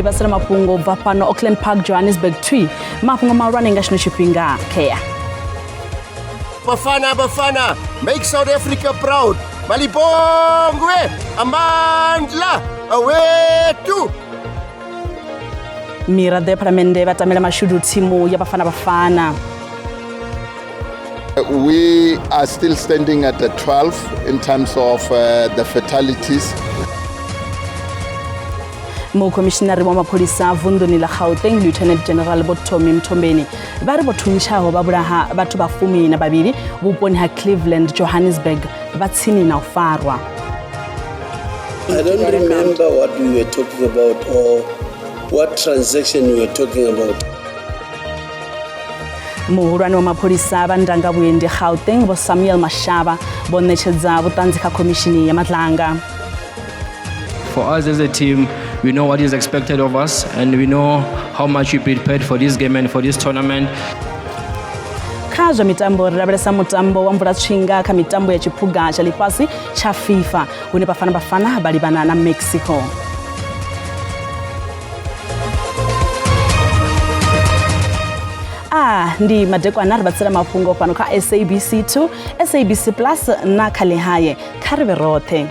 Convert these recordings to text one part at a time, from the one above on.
Vhasela mafhungo bva fhano Auckland Park, Johannesburg 2. Mafhungo mahulwane nga tshino tshifhinga kea. Bafana Bafana, make South Africa proud. Malibongwe, Amandla, awethu. Miraḓo ya phalamennde vha tamela mashudu thimu ya Bafana Bafana. We are still standing at the 12 in terms of the fatalities. Mukhomishinari wa mapholisa vunḓuni ḽa Gauteng Lieutenant General Vho Tommy Mthombeni vha ri vho thuntshaho vha vhulaha vhathu vha 12 vhuponi ha Cleveland, Johannesburg vha tsini na u farwa. I don't remember what we were talking about or what transaction we were talking about. Muhulwane wa mapholisa vha ndanga vhuendi Gauteng Vho Samuel Mashaba vho ṋetshedza vhuṱanzi kha khomishini ya Madlanga. For us as a team, we know what is expected of us and we know how much we prepared for this game and for this tournament. Kha zwa mitambo ri lavhelesa mutambo wa mvula tswinga kha mitambo ya tshiphuga tsha ḽifhasi tsha FIFA hune Bafana Bafana vha livhana na Mexico. Ndi madekwana ri vhatsela mafhungo fhano kha SABC 2, SABC Plus na kha Lehae. Kha ri vhe roṱhe.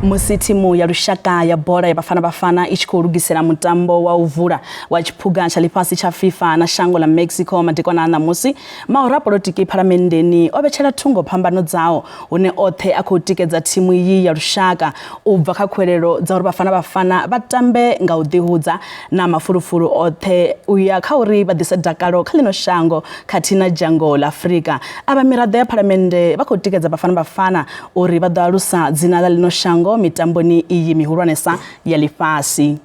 Musi thimu ya lushaka ya bola ya Bafana Bafana i tshi khou lugisela mutambo wa u vula wa tshiphuga tsha ḽifhasi tsha FIFA na shango ḽa Mexico madekwana a ṋamusi, mahoro a polotiki phalamenndeni o vhetshela thungo phambano dzao hune oṱhe a khou tikedza thimu iyi ya lushaka u bva kha khuwelelo dza uri Bafana Bafana vha tambe nga u ḓihudza na mafulufulu oṱhe u ya kha uri vha ḓise dakalo kha ḽino shango khathihi na dzhango ḽa Afrika. Avha miraḓo ya phalamennde vha khou tikedza Bafana Bafana uri vha ḓo alusa dzina ḽa ḽino shango mitamboni iyi mihulwanesa ya ḽifhasi.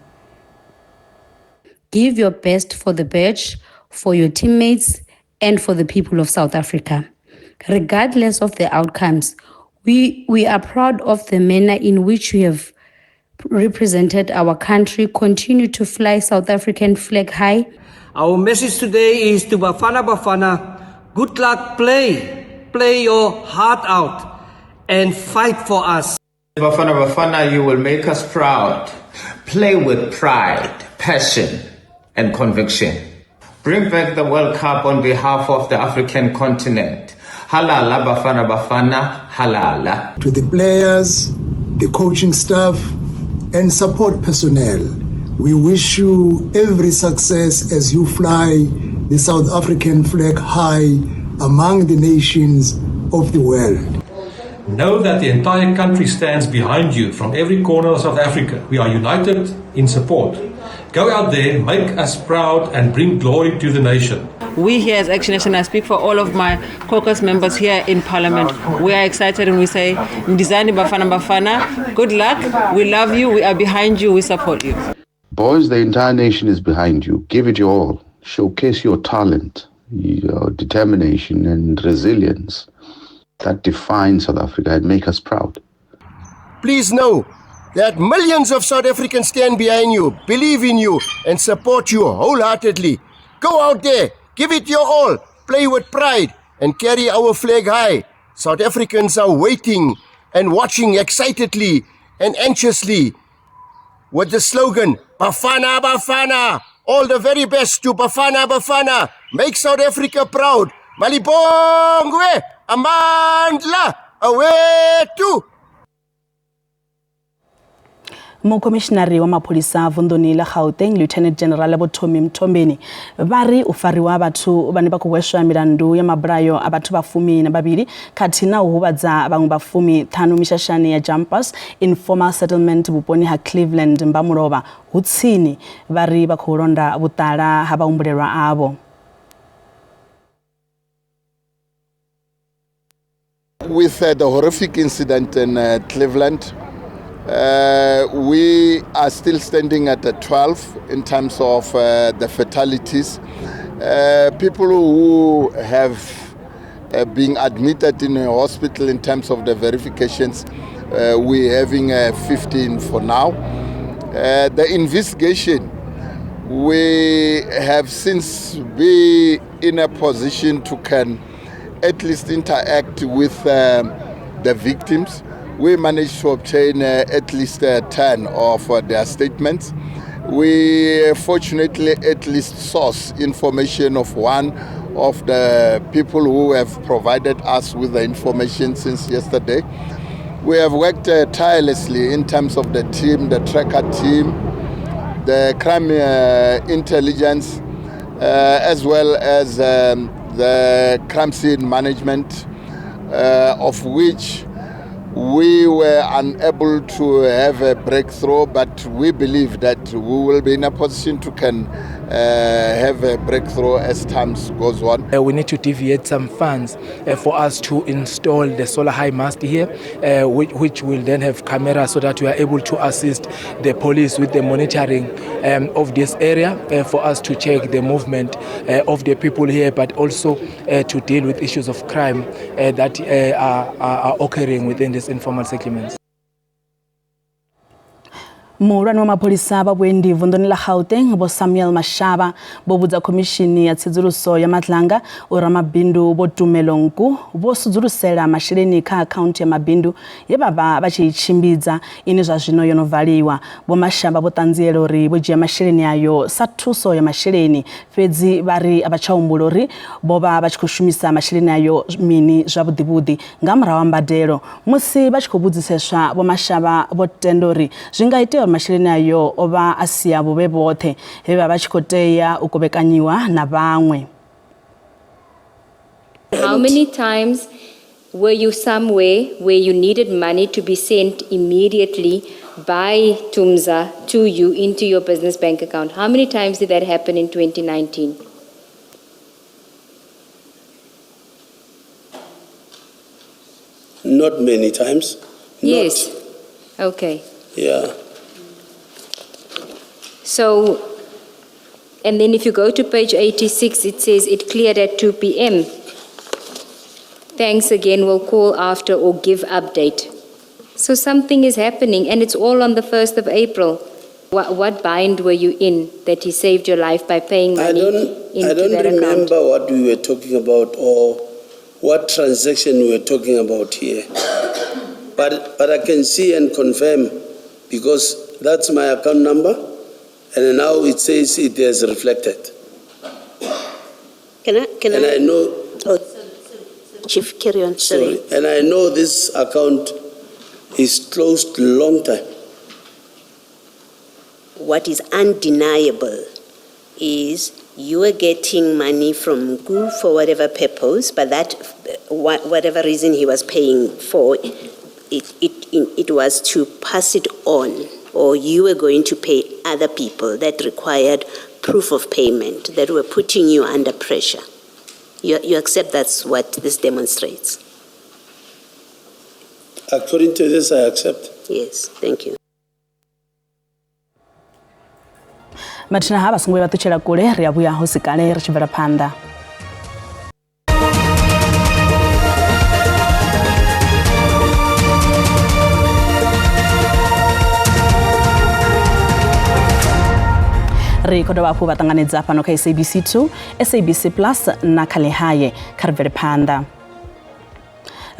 Give your best for the badge, for your teammates, and for the people of South Africa. Regardless of the outcomes, we are proud of the manner in which you have represented our country. Continue to fly South African flag high. Our message today is to Bafana Bafana, good luck, play. Play your heart out and fight for us. Bafana Bafana, you will make us proud. Play with pride, passion, and conviction. Bring back the World Cup on behalf of the African continent. Halala Bafana Bafana, halala. To the players, the coaching staff, and support personnel, we wish you every success as you fly the South African flag high among the nations of the world. Know that the entire country stands behind you from every corner of South Africa. We are united in support. Go out there, make us proud and bring glory to the nation. We here as Action Nation, I speak for all of my caucus members here in Parliament. We are excited and we say, Ndizani Bafana Bafana, good luck, we love you, we are behind you, we support you. Boys, the entire nation is behind you. Give it your all. Showcase your talent, your determination and resilience that define South Africa and make us proud. Please know that millions of South Africans stand behind you, believe in you, and support you wholeheartedly. Go out there, give it your all, play with pride, and carry our flag high. South Africans are waiting and watching excitedly and anxiously with the slogan, Bafana Bafana. All the very best to Bafana Bafana. Make South Africa proud. Malibongwe, Amandla, awethu. Mukhomishinari wa mapholisa vunḓuni ḽa Gauteng Lieutenant General Vho Tommy Mthombeni vha ri u fariwa vhathu vhane vha khou hweswa milandu ya mabulayo a vhathu vha 12 khathihi na u huvhadza vhaṅwe vha 15 mishashani ya Jumpers informal settlement vhuponi ha Cleveland Mbamulovha hu tsini. Vha ri vha khou londa vhuṱala ha vhahumbulelwa avho. With the horrific incident in Cleveland, we are still standing at the 12 in terms of the fatalities. People who have been admitted in a hospital in terms of the verifications, we're having 15 for now. The investigation We have since been in a position to can at least interact with the victims. We managed to obtain at least 10 of their statements. We fortunately at least source information of one of the people who have provided us with the information since yesterday. We have worked tirelessly in terms of the team, the tracker team, the crime intelligence, as well as the crime scene management, of which we were unable to have a breakthrough, but we believe that we will be in a position to can have a breakthrough as time goes on. We need to deviate some funds for us to install the solar high mast here, which will then have cameras so that we are able to assist the police with the monitoring of this area, for us to check the movement of the people here, but also to deal with issues of crime that are occurring within these informal settlements. Muhulwane wa mapholisa vha vhuendi vunḓuni ḽa Gauteng Vho Samuel Mashaba vho vhudza khomishini ya tsedzuluso ya Madlanga uri ramabindu Vho Tumelo Nku vho sudzulusela masheleni kha akhaunthu ya mabindu ye vha vha vha tshi i tshimbidza ine zwa zwino yo no valiwa. Vho Mashaba vho ṱanziela uri vho dzhia masheleni ayo sa thuso ya masheleni, fhedzi vha ri a vha tsha humbula uri vho vha vha tshi khou shumisa masheleni ayo mini zwavhuḓivhuḓi nga murahu ha mbadelo. Musi vha tshi khou vhudziseswa, Vho Mashaba vho tenda uri zwi nga itea uri masheleni ayo o vha a si avho vhe vhoṱhe he vha vha tshi khou tea u kovhekanyiwa na vhaṅwe. How many times were you somewhere where you needed money to be sent immediately by Tumza to you into your business bank account? How many times did that happen in 2019? Not many times. Yes. Okay. Yeah. So, and then if you go to page 86, it says it cleared at 2 p.m. Thanks again, we'll call after or give update. So something is happening, and it's all on the 1st of April. What bind were you in that he saved your life by paying money into I don't that account? remember what we were talking about or what transaction we were talking about here. But I can see and confirm, because that's my account number, and now it says it has reflected. Can And I know. Oh, Chief, carry on. Sorry. Sorry. And I know this account is closed long time. What is undeniable is you are getting money from Nku for whatever purpose, but that whatever reason he was paying for, it was to pass it on, or you were going to pay other people that required proof of payment, that were putting you under pressure. You accept that's what this demonstrates? According to this, I accept. Yes, thank you. Mathina ha vha songo vha ṱutshela kule, ri a vhuya hu si kale ri tshi bvela phanḓa. Ri khou dovha hafhu vha ṱanganedza fhano kha SABC 2, SABC Plus na kha Lehae. Kha ri bvele phanḓa.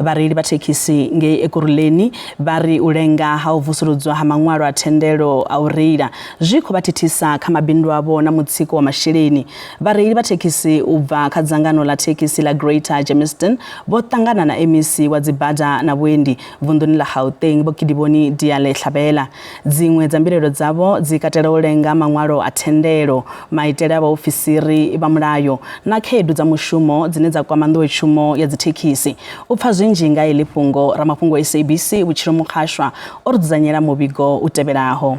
Vhareili vha thekhisi ngei Ekurhuleni vha ri u lenga ha u vusuludzwa ha maṅwalo a thendelo a u reila zwi khou vha thithisa kha mabindu avho na mutsiko wa masheleni. Vhareili vha thekhisi u bva kha dzangano ḽa thekhisi ḽa Greater Germiston vho ṱangana na MEC wa dzibada na vhuendi vunḓuni ḽa Gauteng Vho Kedibone Diale-Tlabela. Dziṅwe dza mbilaelo dzavho dzi katela u lenga maṅwalo a thendelo, maitele a vhaofisiri vha mulayo na khaedu dza mushumo dzine dza kwama nḓowetshumo ya dzithekhisi. U pfa zwinzhi nga heḽi fhungo, ramafhungo wa SABC Vhutshilo Mukhashwa o ri dzudzanyela muvhigo u tevhelaho.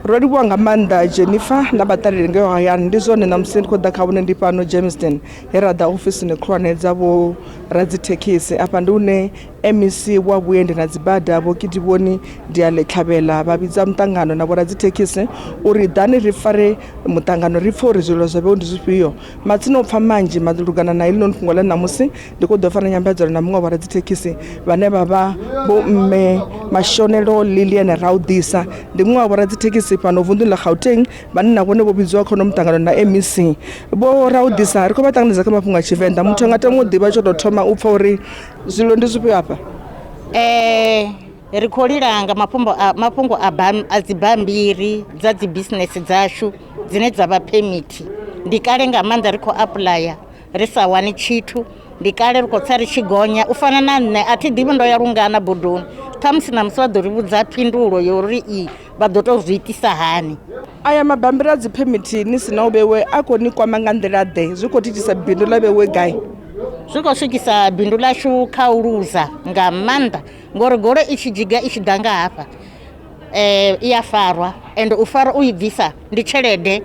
Ro livhuwa nga maanḓa Jennifer na vhaṱaleli ngeo hayani. Ndi zwone ṋamusi ndi khou ḓa kha vhone ndi fhano Germiston, he ra ḓa ofisini khulwane dza vho radzithekhisi. Afha ndi hune MEC wa vhuendi na dzibada Vho Kedibone Diale-Tlabela vha vhidza muṱangano na vhoradzithekhisi uri ḓani ri fare muṱangano ri pfhe uri zwililo zwa vheo ndi zwifhio. Matsina u pfha manzhi malugana na heḽinoni fhungo ḽa ṋamusi ndi khou ḓo fara nyambedzano na muṅwe wa vhoradzithekhisi vhane vha vha vho mme Mashonelo Lilian Raudisa. Ndi muṅwe wa vhoradzithekhisi fhano vunḓuni ḽa Gauteng vhane na vhone vho vhidziwa kha uno muṱangano na MEC. Vho Raudisa, ri khou vha ṱanganedza kha mafhungo a Tshivenḓa. Muthu a nga tama u ḓivha tsho tou thoma u pfha uri zwililo ndi zwifhio afha? Ri khou lila nga mafhungo a mafhungo a a dzibammbiri dza dzi bisinese dzashu dzine dza vha phemithi. Ndi kale nga maanḓa ri khou apuḽaya ri sa wani tshithu, ndi kale ri khou tsa ri tshi gonya u fana na nṋe a thi ḓivhi ndo ya lungana bodoni ṱhamusi na musi vha ḓo ri vhudza phindulo yo uri i vha ḓo tou zwi itisa hani. Aya mabambiri a dziphemithi ni si na u vhewe a khou ni kwama nga nḓila ḓe? Zwi khou thithisa bindu ḽa vhewe gai? Zwi khou swikisa bindu ḽashu kha u luza nga maanḓa ngori goloi i tshi dzhiga i tshi ḓa nga hafha i a farwa ende u fara u i bvisa ndi tshelede,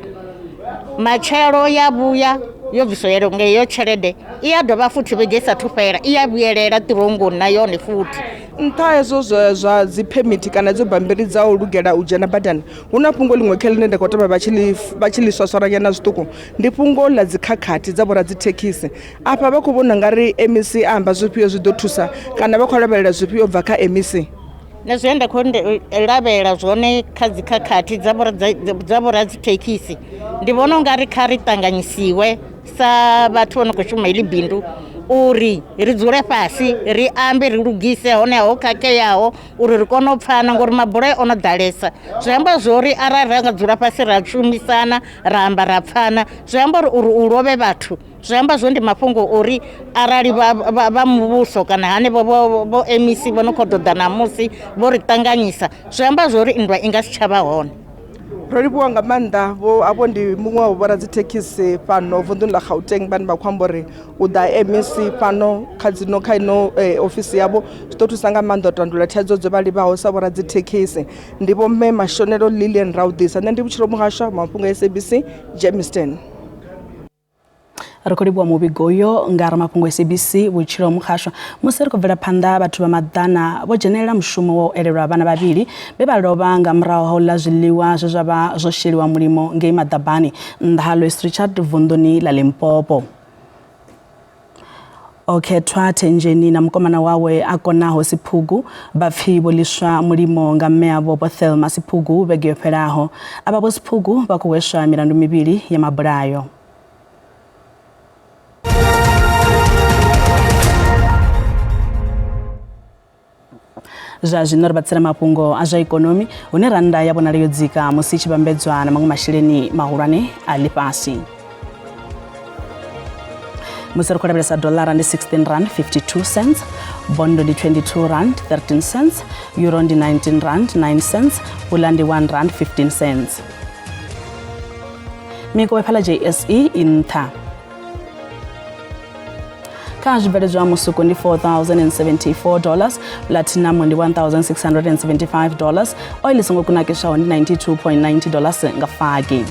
matshelo ya vhuya yo bviswa nga heyo tshelede i a dovha futhi vhege i sathu fhela i a vhuyelela ṱirongoni na yone futhi. Nṱha hezwo zwa dzi phemithi kana dzo bammbiri dza u lugela u dzhena badani, hu na fhungo ḽiṅwe kha ḽine nda khou tama vha tshi ḽi swaswaranyana zwiṱuku, ndi fhungo ḽa dzi khakhathi dza vhoradzithekhisi. Afha vha khou vhona ungari MEC a amba zwifhio zwi ḓo thusa kana vha khou lavhelela zwifhio bva kha MEC? Nṋe zwine nda khou lavhelela zwone kha dzi khakhathi dza vhoradzithekhisi ndi vhona ungari kha ri ṱanganyisiwe sa vhathu vho no khou shuma heḽi bindu uri ri dzule fhasi ri ambe ri lugise hone ho khakheaho uri ri kone u pfhana ngori mabulayo o no ḓalesa. Zwi amba zwori arali ra nga dzula fhasi ra shumisana ra amba ra pfhana zwi amba uri u lovhe vhathu zwi amba zwo ndi mafhungo uri arali vha muvhuso kana hanevho vho MEC vho no khou ḓo ḓa ṋamusi vho ri ṱanganyisa zwi amba zwori nndwa i nga si tshavha hone. Ro livhuwa nga maanḓa vho avho ndi muṅwe wa vhoradzithekhisi fhano vunḓuni ḽa Gauteng vhane vha khou amba uri u ḓa MEC fhano kha dzino kha ino ofisi yavho zwi ḓo thusa nga maanḓa u tandulula thaidzo dzo vha livhaho sa vhoradzithekhisi. Ndi vho mme Mashonelo Lilian Raudisa, nṋe ndi Vhutshilo Muhasho mafhungo a SABC Germiston. Ri khou livhuwa muvhigo uyo nga ramafhungo SABC Vhutshilo Muhasho. Musi ri khou bvela phanḓa, vhathu vha maḓana vho dzhenelela mushumo wa u elelwa vhana vhavhili vhe vha lovha nga murahu ha u ḽa zwiḽiwa zwe zwa vha zwo sheliwa mulimo ngei Maḓabani nnḓa ha Louis Richard vunḓuni ḽa Limpopo. O khethwa Thenjeni na mukomana wawe a konaho Siphugu vha pfi vho ḽiswa mulimo nga mme avho Vho Thelma Siphugu vhege yo fhelaho. Avha Vho Siphugu vha khou hweswa milandu mivhili ya mabulayo. Zwa zwino ri vha tsela mafhungo a zwa ikonomi hune rannda ya vhonala yo dzika musi i tshi vhambedzwa na maṅwe masheleni mahulwane a ḽifhasi. Musi ri khou lavhelesa dollara ndi 16 rand 52 cents, bondo ndi 22 rand 13 cents, euro ndi 19 rand 9 cents, pula ndi 1 rand 15 cents. Mikovhe fhala JSE i nṱha. Kha zwibveledzwa musuku ndi $4,074, platinum ndi $1,675, oil i songo kunakiswaho ndi $92.90 nga fagi.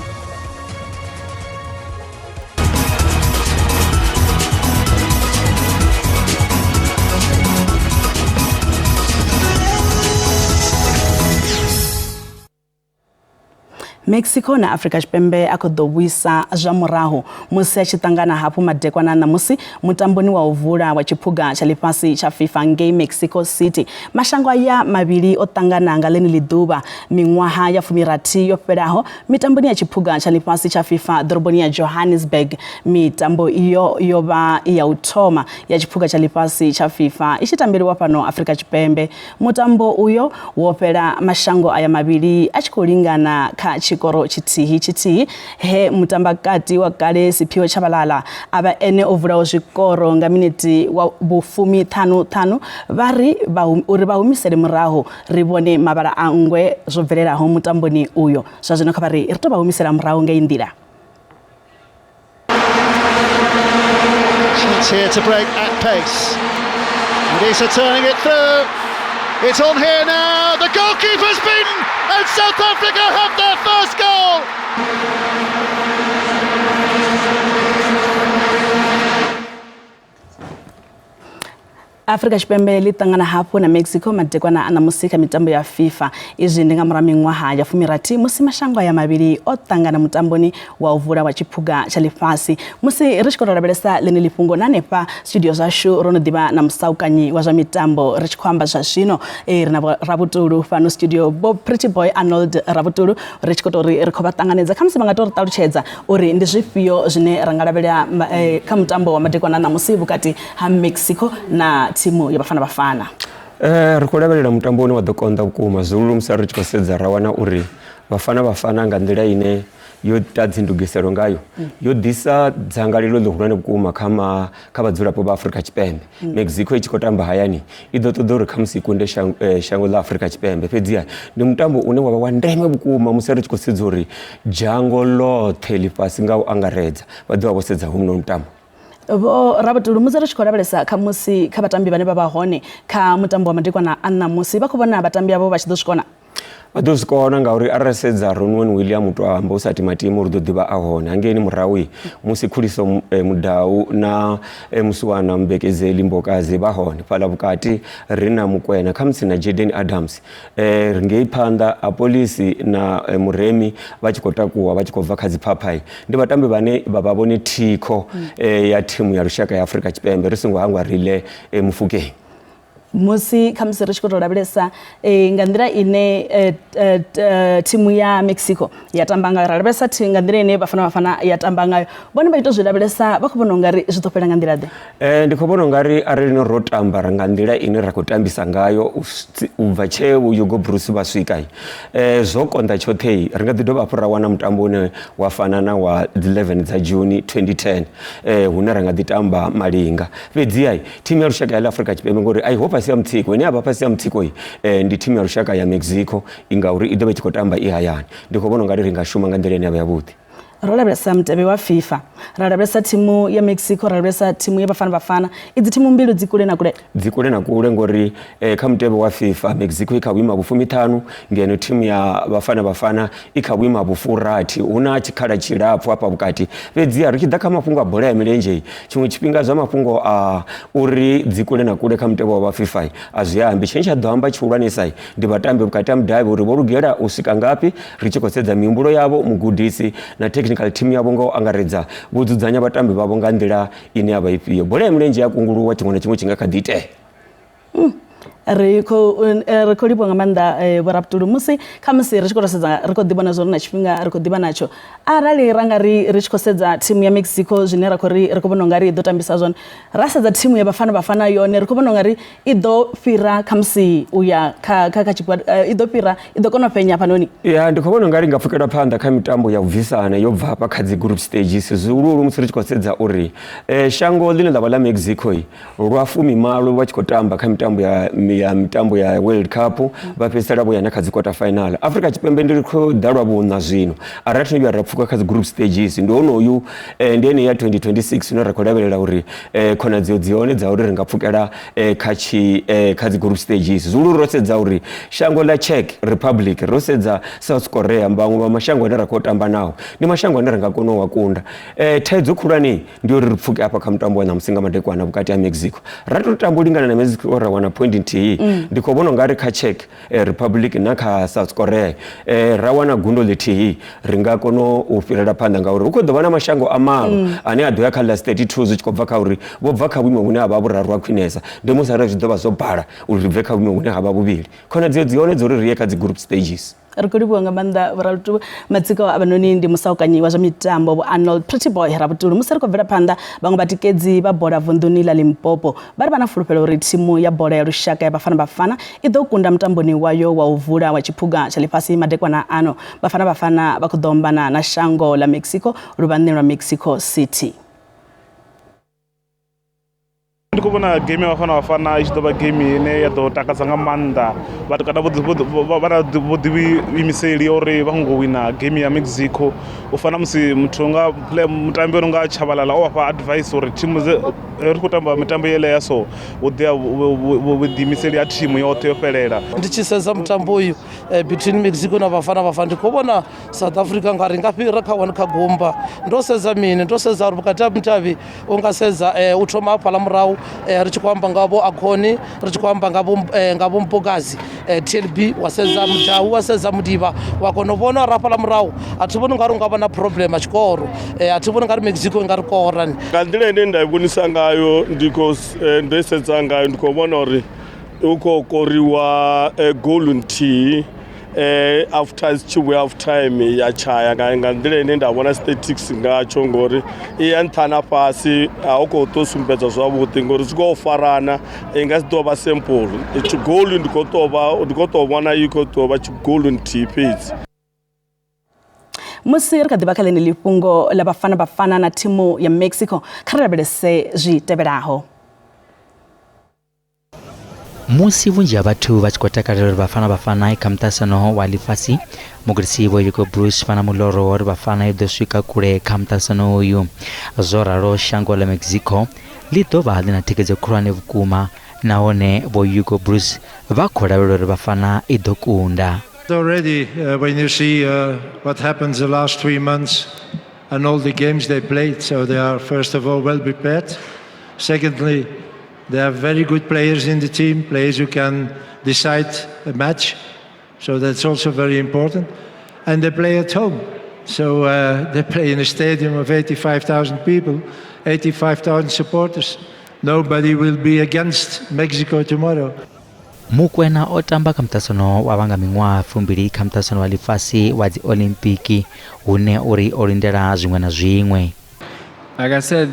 Mexico na Afrika Tshipembe a khou ḓo vhuisa zwa murahu musi a tshi ṱangana hafhu madekwana ṋamusi mutamboni wa u vula wa tshiphuga tsha ḽifhasi tsha FIFA ngei Mexico City. Mashango aya mavhili o ṱangana nga ḽeneḽi ḓuvha miṅwaha ya 60 yo fhelaho mitamboni ya tshiphuga tsha ḽifhasi tsha FIFA ḓoroboni ya Johannesburg. Mitambo iyo yo vha i ya u thoma ya tshiphuga tsha ḽifhasi tsha FIFA i tshi tambeliwa fhano Afrika Tshipembe. Mutambo uyo wo fhela mashango aya mavhili a tshi khou lingana kha tshikoro tshithihi tshithihi he mutambakati wa kale Siphiwe Tshabalala a vha ene o vulaho zwikoro nga miniti wa vhufumi-ṱhanu-ṱhanu vha ri uri vha humisele murahu ri vhone mavhala a nngwe zwo bvelelaho mutamboni uyo. Zwa zwino kha vha ri ri tou vha humisela murahu ngei nḓila. Chance here to break at pace. Modisa turning it through. It's on here now. The goalkeeper's beaten, and South Africa have their first goal. Afrika Tshipembe ḽi ṱangana hafhu na Mexico madekwana a ṋamusi kha mitambo ya FIFA. Izwi ndi nga murahu miṅwaha ya 60 musi mashango aya mavhili o ṱangana mutamboni wa u vula wa tshiphuga tsha ḽifhasi. Musi ri tshi khou tou lavhelesa ḽeneḽi fhungo na hanefha studio zwashu ro no ḓivha na musaukanyi wa zwa mitambo ri tshi khou amba zwa zwino ri na Rabutulu fhano studio, Vho Pretty Boy Arnold Rabutulu, ri tshi khou tou ri ri khou vha ṱanganedza. Khamusi vha nga tou ri ṱalutshedza uri ndi zwifhio zwine ra nga lavhelela kha mutambo wa madekwana ṋamusi vhukati ha Mexico na thimu ya Bafana Bafana. Ri khou lavhelela mutambo une wa ḓo konḓa vhukuma, zwihulu musi ri tshi khou sedza ra wana uri Bafana Bafana nga nḓila ine yo ita dzindugiselo ngayo yo ḓisa dzangalelo ḽihulwane vhukuma kha ma kha vhadzulapo vha Afrika Tshipembe. Mexico i tshi khou tamba hayani i ḓo ṱoḓa uri khamusi i kunde shango ḽa Afrika Tshipembe, fhedziha ndi mutambo une wa vha wa ndeme vhukuma musi ri tshi khou sedza uri dzhango ḽoṱhe ḽifhasi nga u angaredza vha ḓo vha vho sedza honoyu mutambo. Vho Rabutulu, musi ri tshi khou lavhelesa kha musi kha vhatambi vhane vha vha hone kha mutambo wa madekwana a ṋamusi, vha khou vhona vhatambi avho vha tshi ḓo zwi kona? Vha ḓo zwi kona ngauri arali sedza Ronwen William u to amba u sa timatima uri ḓo ḓivha a hone hangeini murahu musi Khuliso Mudau na Musiwana Mbekezeli Mbokazi vha hone fhaḽa vhukati ri na Mukwena khamusi na Jaden Adams ngei phanḓa Apolisi na Muremi vha tshi khou takuwa vha tshi khou bva kha dziphaphayi. Ndi vhatambi vhane vha vha vhone thikho ya thimu ya lushaka ya Afrika Tshipembe ri songo hangwa Rile Mofokeng. Musi khamusi ri tshi khou tou lavhelesa nga nḓila ine thimu ya Mexico ya tamba ngayo, ra lavhelesa nga nḓila ine Bafana Bafana ya tamba ngayo, vhone vha ita zwi lavhelesa vha khou vhona ungari zwi ḓo fhela nga nḓila ḓe? Ndi khou vhona ungari arali no ro tamba nga nḓila ine ra khou tambisa ngayo u bva tshe Hugo Broos vha swika, zwo konḓa tshoṱhe. Ri nga ḓi dovha hafhu ra wana mutambo une wa fana na wa 11 dza June 2010 hune ra nga ḓi tamba malinga. Fhedziha thimu ya lushaka ya ḽa Afrika Tshipembe ngori a iho fhasi ha mutsiko, ine ya vha fhasi ha mutsiko ndi thimu ya lushaka ya Mexico ngauri i ḓo vha i tshi khou tamba i hayani. Ndi khou vhona ungari ri nga shuma nga nḓila ine ya vha yavhuḓi. Ro lavhelesa mutevhe wa FIFA, ra lavhelesa thimu ya Mexico, ra lavhelesa thimu ya Bafana Bafana. Idzi thimu mbili dzi kule na kule? Dzi kule na kule ngori kha mutevhe wa FIFA Mexico i kha vhuimo ha vhufumiṱhanu ngeno thimu ya Bafana Bafana i kha vhuimo ha vhufurathi. Hu na tshikhala tshilapfhu hafha vhukati. Fhedziha ri tshi ḓa kha mafhungo a bola ya milenzhe, tshiṅwe tshifhinga zwa mafhungo a uri dzi kule na kule kha mutevhe wa FIFA a zwi ambi. Tshine tsha ḓo amba tshihulwanesa ndi vhatambi vhukati ha mudavhi uri vho lugela u swika ngafhi, ri tshi khou sedza mihumbulo yavho, mugudisi na technical team yavho nga u angaredza vho dzudzanya vhatambi vhavho nga nḓila ine ya vha ifhio. Bola ya milenzhe ya kunguluwa, tshiṅwe na tshiṅwe tshi nga kha ḓi itea. Ri khou livhuwa nga maanḓa Vho Rabutulu. Musi khamusi ri tshi khou tou sedza ri khou ḓivhona zwa uri na tshifhinga ri khou ḓivha natsho, arali ra nga ri ri tshi khou sedza thimu ya Mexico zwine ra khou ri ri khou vhona ungari i ḓo tambisa zwone, ra sedza thimu ya Bafana Bafana yone ri khou vhona ungari i ḓo fhira khamusi u ya kha kha kha tshigwada, i ḓo fhira i ḓo kona u fhenya hafhanoni? Ya, ndi khou vhona ungari nga pfukela phanḓa kha mitambo ya u bvisana yo bva hafha kha dzi group stages, zwihuluhulu musi ri tshi khou sedza uri shango ḽine ḽa vha ḽa Mexico lwa 18 vha tshi khou tamba kha mitambo ya mitambo ya World Cup vha fhedzisela vho ya na kha dzi quarter final. Afrika Tshipembe ndi khou ḓa lwa vhuṋa zwino arali thi vhuya ra pfuka kha dzi group stages. Ndi honoyu ndi ene ya 2026 ine ra khou lavhelela uri khonadzeo dzi hone dza uri ri nga pfukela kha tshi kha dzi group stages. Zwihulu ro sedza uri shango ḽa Czech Republic, ro sedza South Korea, vhaṅwe vha mashango ane ra khou tamba nao ndi mashango ane ra nga kona u a kunda. Thaidzo khulwane ndi uri ri pfuke hafha kha mutambo wa ṋamusi nga madekwana vhukati ha Mexico. Ra tou tamba u lingana na Mexico ra wana point nthihi. Ndi khou vhona ungari kha Czech Republic na kha South Korea ra wana gundo ḽithihi ri nga kona u fhirela phanḓa ngauri hu khou ḓo vha na mashango a malo ane a ḓo ya kha last 32 zwi tshi khou bva kha uri vho bva kha vhuimo vhune ha vha vhuraru ha khwinesa. Ndi musi arali zwi ḓo vha zwo bala uri ri bve kha vhuimo vhune ha vha vhuvhili. Khonadzeo dzi hone dza uri ri ye kha dzi group stages. Ri khou livhuwa nga maanḓa Vho Rabutulu. Matsiko avhanoni ndi musaukanyi wa zwa mitambo Vho Arnold Pretty Boy Rabutulu. Musi ri khou bvela phanḓa, vhaṅwe vhatikedzi vha bola vunḓuni ḽa Limpopo vha ri vha na fulufhelo uri thimu ya bola ya lushaka ya Bafana Bafana i ḓo kunda mutamboni wayo wa u vula wa tshiphuga tsha ḽifhasi madekwana ano. Bafana Bafana vha khou ḓo ombana na shango ḽa Mexico luvhanḓeni lwa Mexico City. Ndi khou vhona game ya Bafana Bafana i tshi ḓo vha game ine ya ḓo takadza nga maanḓa vhatukana vha na vhuḓiimiseli uri vha khou wina game ya Mexico u fana musi muthu nga mutambi o no nga Tshabalala o vhafha advice uri thimu ri khou tamba mitambo yeneyi ya so hu ḓea vhuḓiimiseli ha thimu yoṱhe yo fhelela. Ndi tshi sedza mutambo uyu between Mexico na Bafana Bafana ndi khou vhona South Africa nga ri nga fhira kha one kha gumba. Ndo sedza mini? Ndo sedza uri vhukati ha mutavhi u nga sedza u thoma hafhaḽa murahu Ri tshi khou amba nga vho Akhoni, ri tshi khou amba nga vho nga vho Mpokazi, TLB, wa sedza Mudau, wa sedza Mudiba, wa kona u vhona uri hafhaḽa murahu a thi vhoni ungari unga vha na problem ya tshikoro, a thi vhoni ungari Mexico i nga ri kora. Nga nḓila ine nda i vhonisa ngayo, ndi khou ndo i sedza ngayo, ndi khou vhona uri hu khou koriwa goal nthihi after tshi vhuya half time ya tshaya nga nḓila ine nda vhona statistics ngatsho, ngori i ya nṱha na fhasi, a hu khou tou sumbedza zwavhuḓi ngori zwi khou farana, i nga si ḓo vha simple tshigolu. Ndi khou tou vha ndi khou tou vhona i khou tou vha tshigolu nthihi fhedzi. Musi ri kha ḓivha kha ḽeneḽi fhungo ḽa Bafana Bafana na thimu ya Mexico, kha ri lavhelese zwi tevhelaho. Musi vhunzhi ha vhathu vha tshi khou takalela uri Bafana Bafana i kha muṱaṱisano wa ḽifhasi, mugudisi Vho Hugo Broos vha na muloro wa uri Bafana i ḓo swika kule kha muṱaṱisano uyu. Zwo ralo, shango ḽa Mexico ḽi ḓo vha ḽi na thikhedzo khulwane vhukuma nahone Vho Hugo Broos vha khou lavhelela uri Bafana i ḓo kunda. Already, when you see what happened the last 3 months and all the games they played, so they are first of all well prepared. Secondly, they have very good players in the team, players who can decide a match, so that's also very important. And they play at home, so they play in a stadium of 85,000 people, 85,000 supporters. Nobody will be against Mexico tomorrow. Mukwena o tamba kha muṱaṱisano wa vhanga miṅwaha 20 kha muṱaṱisano wa ḽifhasi wa dzi Olimpiki, hune uri o lindela zwiṅwe na zwiṅwe. Like I said,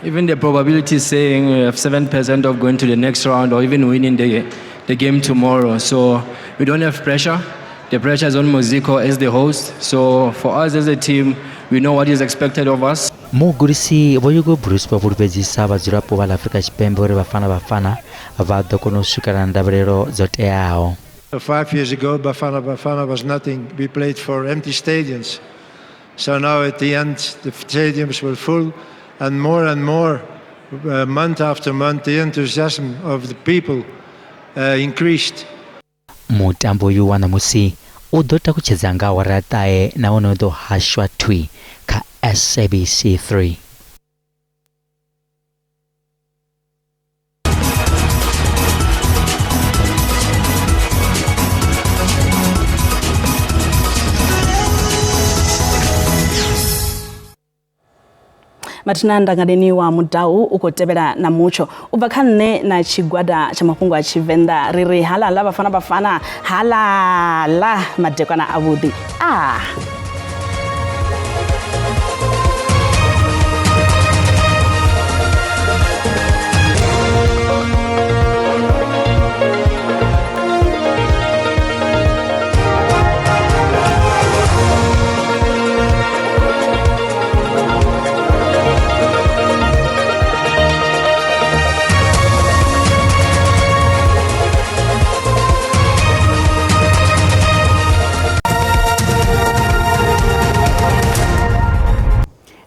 even the probability is saying we have 7% of going to the next round or even winning the game tomorrow. So we don't have pressure. The pressure is on Mexico as the host. So for us as a team, we know what is expected of us. Mugudisi Vho Hugo Broos vha fhulufhedzisa vhadzulapo vha ḽa Afrika Tshipembe uri Bafana Bafana vha ḓo kona u swikelela ndavhelelo dzo teaho. 5 years ago, Bafana Bafana was nothing. We played for empty stadiums. So now at the end, the stadiums were full, and more, month after month, the enthusiasm of the people increased. Mutambo uyu wa ṋamusi u ḓo takutshedza nga awara ya 9 nahone u ḓo hashwa thwi kha SABC 3. Mathina Ndangadeni wa Mudau u khou tevhela na mutsho u bva kha nṋe na tshigwada tsha mafhungo a Tshivenḓa. Ri ri halala Bafana Bafana, halala madekwana avhuḓi.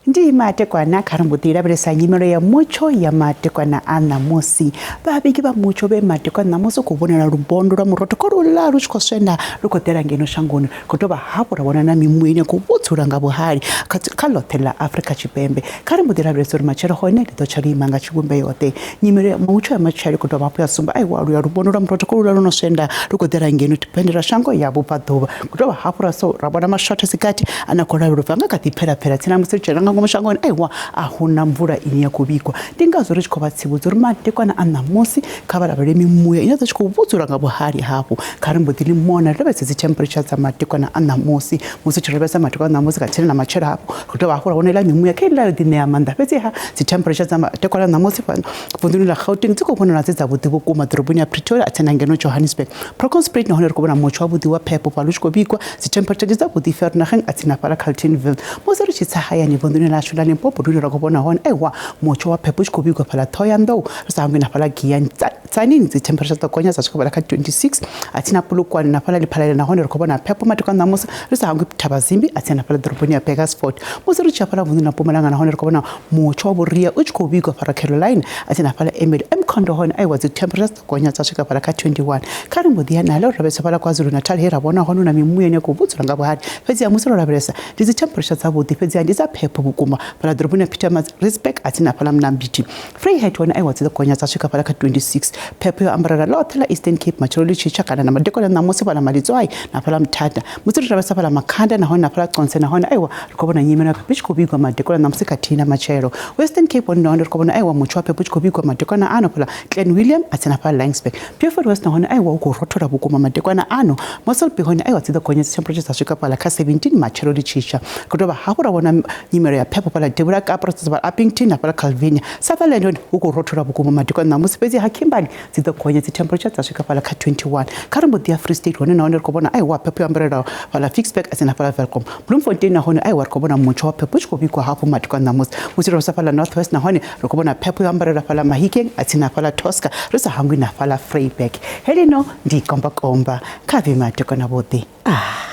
Ndi matekwana kha ri mbo ḓi lavhelesa nyimelo ya mutsho ya matekwana a ṋamusi. Vhavhigi vha mutsho vhe matekwana ṋamusi khou vhonala lubondo lwa murotho kho luḽa lu tshi khou swenda lu khou ḓela ngeno shangoni. Khou dovha hafhu ra vhona na mimuya ine khou vhudzula nga vhuhali kha ḽoṱhe ḽa Afrika Tshipembe. Kha ri mbo ḓi lavhelesa uri matshelo hone ḽi ḓo tsha ḽo ima nga tshivhumbeo yoṱhe. Nyimelo ya mutsho ya matshelo khou dovha hafhu ya sumba aiwa luya lubondo lwa murotho kho luḽa lu no swenda lu khou ḓela ngeno bendela shango ya vhubvaḓuvha. Khou dovha hafhu ra vhona mashotha sikati ane a khou lavhelwa ubva nga kha ḓi pfelaphela tsini musi ri tshi nga ngomu shangoni aiwa a huna mvula ine ya khou vhigwa. Ndi ngazwo ri tshi khou vha tsivhudza uri madekwana a ṋamusi kha vha lavhelele mimuya ine ḓo tshi khou vhudzula nga vhuhali hafhu. Kha ri mbo ḓi limona ri lavhelese dzi temperature dza madekwana a ṋamusi. Musi tshi lavhelesa madekwana a ṋamusi khathihi na matshelo hafhu ri dovha hafhu ra vhona iḽa mimuya kha iḽa yo ḓi ṋea maanḓa. Fhedziha dzi temperature dza madekwana a ṋamusi fhano vunḓuni ḽa Gauteng dzi khou vhonala dzi dzavhuḓi vhukuma, ḓoroboni ya Pretoria a tsena ngeno Johannesburg. Bronkhorstspruit nahone ri khou vhona mutsho wavhuḓi wa phepho fhano lu tshi khou vhigwa, dzi temperature ndi dzavhuḓi Vereeniging a tsini na fhaḽa Carltonville. Musi ri tshi tsa hayani vunḓuni ḽashu ḽa Limpopo ndi hune ra khou vhona hone aiwa mutsho wa phepho u tshi khou vhigwa fhaḽa Thohoyandou, ri sa hangwi na fhaḽa Giyani. Tzaneen dzi temperature dza gonya dza swika fhaḽa kha 26, a tsini na Polokwane na fhaḽa Lephalale nahone ri khou vhona phepho matekwana ṋamusi, ri sa hangwi Thabazimbi a tsini na fhaḽa ḓoroboni ya Burgersfort. Musi ri tshi ya fhaḽa vunḓuni ḽa Mpumalanga nahone ri khou vhona mutsho wa vhuria u tshi khou vhigwa fhaḽa Caroline a tsini na fhaḽa Emily Mkhondo hone aiwa dzi temperature dza gonya dza swika fhaḽa kha 21. Kha ri mbo ḓi ya naḽo ri lavhelesa fhaḽa KwaZulu-Natal he ra vhona hone hu na mimuya ine ya khou vhudzula nga vhuhali. Fhedziha musi ro lavhelesa ndi dzi temperature dzavhuḓi, fhedziha ndi dza phepho vhukuma. Fhaḽa ḓoroboni ya Pietermaritzburg a tsini na fhaḽa Mnambithi. Vryheid hone aiwa dzi ḓo gonya dza swika fhaḽa kha 26. Phepho yo ambarela ḽoṱhe ḽa Eastern Cape matshelo ḽi tshi tsha kana na madekwana ṋamusi fhaḽa Malitswai na fhaḽa Mthatha. Musi ri lavhelesa fhaḽa Makhanda nahone na fhaḽa Conse nahone aiwa ri khou vhona nyimelo ya phepho i tshi khou vhigwa madekwana ṋamusi khathihi na matshelo. Western Cape hone nahone ri khou vhona aiwa mutsho wa phepho u tshi khou vhigwa madekwana ano fhaḽa Clanwilliam a tsini na fhaḽa Laingsburg. Beaufort West nahone aiwa hu khou rothola vhukuma madekwana ano. Mossel Bay hone aiwa dzi ḓo gonya dzi temperature dza swika fhaḽa kha 17 matshelo ḽi tshi tsha. Ri khou dovha hafhu ra vhona nyimelo ya phepho fhaḽa Devhula Kapa ro sedza fhaḽa Upington na fhaḽa Calvinia. Sutherland hone hu khou rothola vhukuma madekwana ṋamusi fhedzi ha Kimberley dzi ḓo gonya dzi temperature dza swika fhaḽa kha 21. Kha ri mbo ḓi ya Free State hone nahone ri khou vhona aiwa phepho yo ambarelaho fhaḽa Ficksburg a tsini na fhaḽa Welkom. Bloemfontein nahone aiwa ri khou vhona mutsho wa phepho u tshi khou vhigwa hafhu madekwana ṋamusi. Musi ro sa fhaḽa North West nahone ri khou vhona phepho yo ambarela fhaḽa Mahikeng a tsini na fhaḽa Tosca ri sa hangwi na fhaḽa Vryburg. Helino ndi komba komba kha vhe madekwana vhuḓi. Ah.